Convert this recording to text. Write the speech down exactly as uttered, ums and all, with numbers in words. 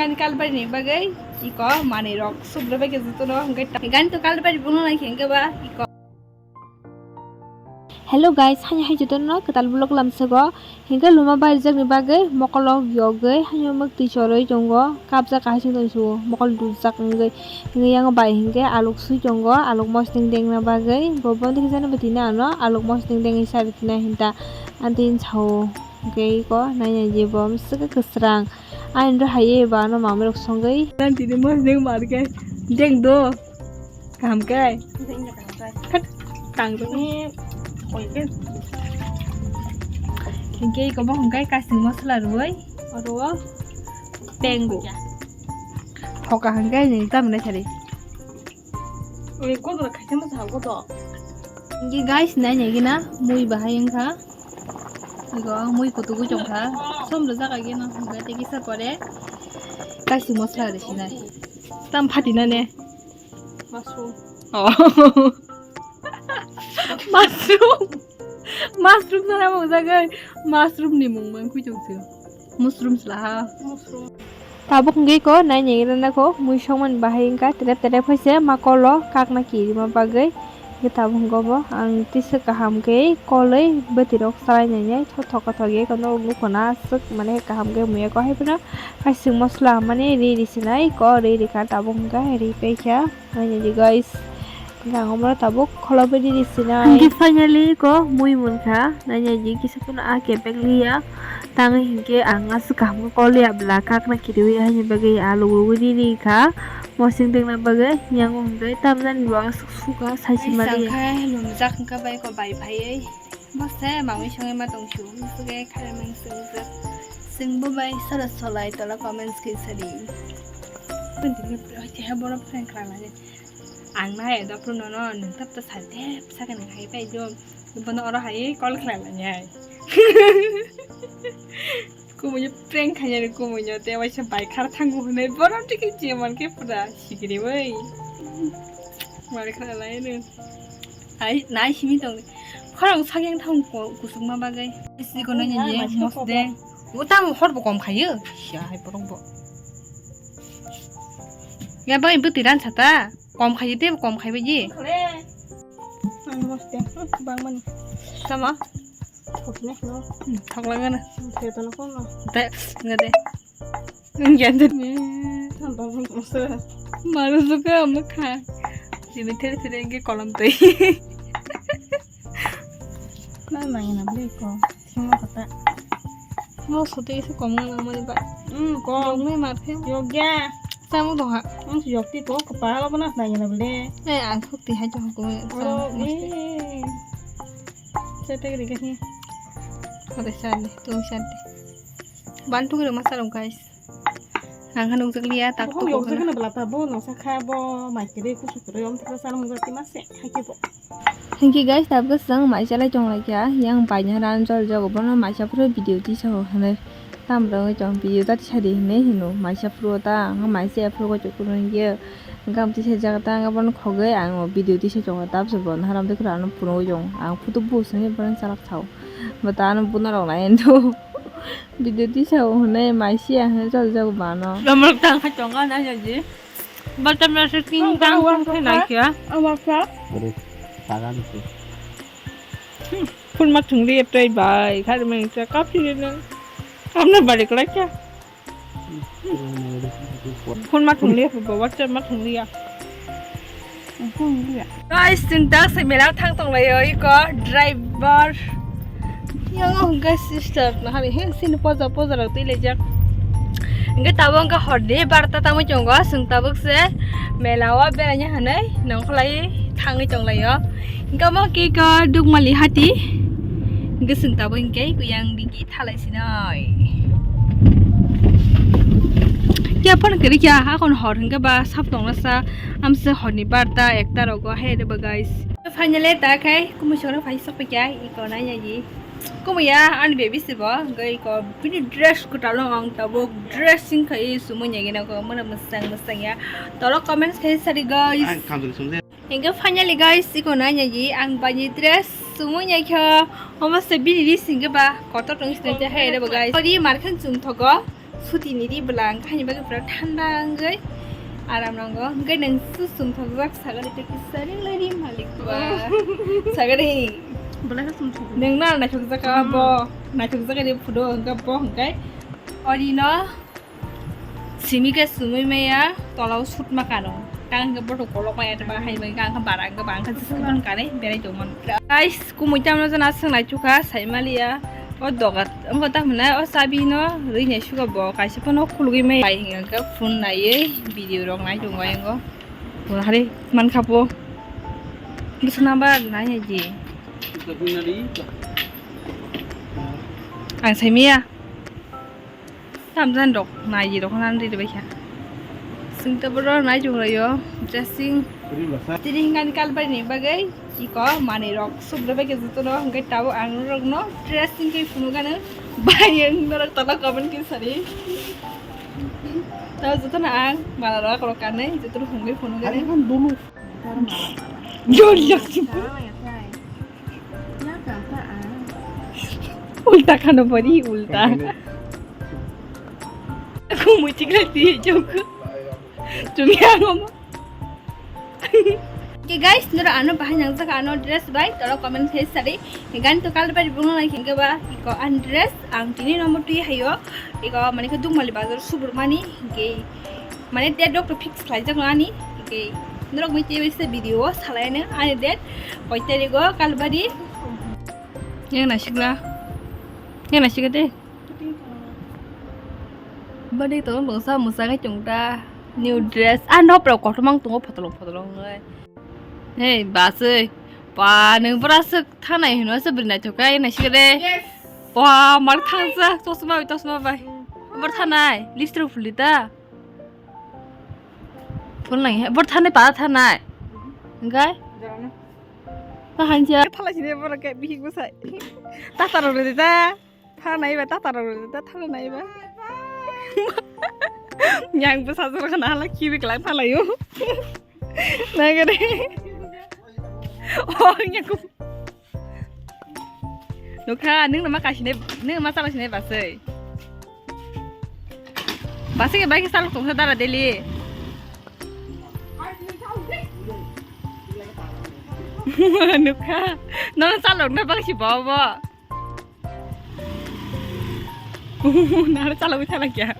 Ani kalbari ni bagwi iko manwi rok subra bai khe jotono hwnkhe ta-, gan to kalbari bono nai khe hwnkhe ba iko. Hello guys, hani hai jotono kwtal vlog lamsago. Hwnkhe luma barijak ni bagwi mokol rok yogwi hani mwktwi chorwi tongo, kapjak hai song tong suo mokol dujak wngwi. Hwnkhe yang bai hwnkhe aluk sui tongo, aluk mosning dengna bagwi bo bondi khe jani bo tini ano aluk mosning dengwi sa ri tini hinta antin sao. Hwnkhe iko nainai je bo swkhe kwsrang. Ani ro haye ba ano mamai rok songwi. Nan tini mosning mar khe deng do. Kaham khe. Khat tang do. Hwnkhe iko bo hwnkhe kasing mosla rwui oro o tengo. Phoka hwnkhe ni tamni sari. Oi, kodora khaisa ma sa kodo. Hwnkhe guys, nainai gina mui bahai wngkha. Ego mui kutugwi tongkha. Som rwjak agi no hwnkhe tei kisa pore kaising mosla rw sinai. Tam phatina ne? Mushroom. Oh. Mushroom. Mushroom sana mung jagai. Mushroom ni mung mang kwi tong sio. Mushroom sla ha. Mushroom. Tabuk hwnkhe iko nainai rana kho mui songmani bahai wngkha tere tere phaise ma kolo kakna kirima bagwi. Hwnkhe tabuk hwnkhe bo ang tisa kaham khe kolwi bwtwi rok salai nainai thothok kothok ye kono nukho na aswk mane kaham khe muya kho hai phano kaising mosla mane ri ri sinai ko ri ri kha tabuk hwnkhe ri paikha. Nainai di guys. Hwnkhe ang omo tabuk kholobwi ri sinai. Hwnkhe finally ko mui munkha. Nainai di kisa phano a kepek liya. Tangwi hwnkhe ang aswk kaham khe kol ya bwla kakna kiriwi haini bagwi aluk rwgwi ri ri kha. Mosing dengna bagwi yango hwnkhe tamjani bo aswk suka saisi maliya. Sangkha lumjak wngkha bai ko bai phaiwi. Bo se mangwi songwi ma tong su. Suge khairemeng swngjak. Swngbo bai sara solai tola comments khe sadi. Tini hoite ha borok prank khlai mani. Ang nai da phuru nono nwng tap ta sal tep sakani hai pai jo. Bono oro hai call khlai mani hai. Kumui prank khainani kumui no te waisa bai khar thangu hwnwi bono tiki je man khe pura sikiri bai. Mari khlai lai no. Ai nai simi tong. Khorang sakyang thang kusuk ma bagai. Siko no ni je mos de. Utang hor bo kom khayo. Sia hai borok bo. Ya bai bwtwi ran sata. Kom khayo te kom khai bai ji. Ang mos de. Bang mani. Sama. Thokne no. Thok lang na. Te to no kono. Te ngade. Ngade. Tamba mos. Maru suka mukha. Simi ther ther nge kolam toi. Na na na ble ko. Sima kata. Mo sote ise kom nang mani ba. Hmm, kom. Yog me mar phe. Yog ya. Samu doha. Hmm, yog ti ko kepala ko na na na ble. Eh, ang khuk ti hai to ko. Oh, eh. Sete gede gede. Kore sande, tu sande. Bantu gede masa dong guys. Ang khan nukjak liya tak. Bo tuk yokjak na bla ta bo no sakha bo mai kiri kusu kiri om thra san mung jati mase hai ke bo. Hingke guys, tabuk swng mai chalai tong lai kha yang bai na ran jol jol bono mai sa phuru video tisa ho hwnwi tam rwngwi tong video ta tisa di hwnwi hino mai sa phuru ta ang mai sa phuru ko chukuru ye gam tisa jaga ta ang bono khogwi ang video tisa tong tab se bon haram de khura ano phuru jong ang photo bu sani bono chalak thau bo ta ano bono rok nai endo. Video tisa o hwnwi mai sia hwnwi chal jago mano. Lamrok tang khai tongo na jaji. Balta mera se ting tang tang khai nai kya. Awa kya? Beri sagan tu. Phun ma thung ri etai bai khai mai ta kapi ri na. Amna bari kla kya? Phun ma thung ri ba WhatsApp ma thung ri ya. Guys, chwng tak se mela thang tong lai iko driver. Yang hwnkhe sister no hari he sini poja poja rok twi laijak. Hwnkhe tabuk hwnkhe hor ni barta tamo chongo chwng tabuk se mela o beraina hwnwi nongkhlai thangwi tong lai o. Hwnkhe omo khe iko Dukmali hati. Hwnkhe chwng tabuk hwnkhe kuyang digi thalai sinai. Kya phone kiri kya hakon hor hwnkhe ba sap tongna sa amse hor ni barta ekta rogo hai de ba guys. Finally ta khai kumui soro phai sok kya iko nai nai ji. Kumui ya ani baby se bo gai ko bini dress ko talo ang tabuk dressing khai sumui nai gina ko mana musang musang ya. Tolo comments khai sari guys. Ang kamjol sumse. Hingke finally guys, iko nai nai ji ang bani dress sumui nai kho. Omo se bini ri singke ba kotor tong sini je hai re ba guys. Ori markhan chung thogo. Suti ni di bwla ang khaini bagwi pura thanda wngwi aram nango. Hwnkhe nwng su sumthokjak sagari tei kisa ringlai ri malik ba. Sagari. Bwla khe sumthok. Nwng no naithokjak ka bo. Naithokjak ni photo hwnkhe bo hwnkhe. Ori no simi khe sumui maya tolao sut ma kano. Tang hwnkhe bohrok kolok maya tongma hai bai kha, ang kha bara hwnkhe ba ang kha jesa ban kanwi berai tongmani. Guys, kumui tamno jana swng naithokha saimaliya. O doga wngkha ta hwnai o chabi no rwi nai suka bo kaisa phano khulugwi maya. Bai hwnkhe phone naiwi video rok nai tongo ayang o. Bo hari mankha bo. Bwswk number nai nai di. Ang saimaya. Tamjani rok nai rok nang ri bai kha. Sing to boro nai jung rayo dressing. Tini hingan kalbai ni bagwi iko mani rok subra bai khe joto no hwnkhe tabo ang rok no dressing khe phunuk ano bai ang norok tola comment khe sari. Tabo joto no ang mala rok rok kanwi joto no hwnkhe phunuk ano. Jol jak. Ulta khano pori ulta. Aku mucik lagi jok. Cumi ang ngomong. Okay guys, nora ano bahai nang saka ano dress bai toro comment khe sari. Gan to kal bai bungo lai khinga ba iko an dress ang tini nomor twi hayo. Iko mane khe dungmali bazar subur mani ke. Mane date rok to fix khlaijak no ani, hingke norok mui tei waisa video o salai no ani date koi tarik o kalbari. Yang nasikla, yang nasik de. Bari to bangsa musa ngai chungta new dress. Ah, no pro kotor mang tungo photolong photolong ngai. Hey, basui. Pa, nung bora suk thanai hino se beri naithok kai naisik de. Yes. Pa, mar thangsa, chosma bai, chosma bai. Bor thanai, lipstick phuli ta. Phul nang he, bor thanai, pa thanai. Engkai? Jangan. Ta hanjia. Phala sini bor ke bihik bosai. Ta taro de ta. Thanai ba, ta taro de ta, thanai ba. Yang bosajor kana hala kibi kelak thalayo. Nagade. Oh, nyaku. Nukha, nung nama kasine, nung nama sala sine basai. Basai ke bai ke sala tungsa dara deli. Nukha, nana sala na bangsi bawa. Nara chalagwi thalakya.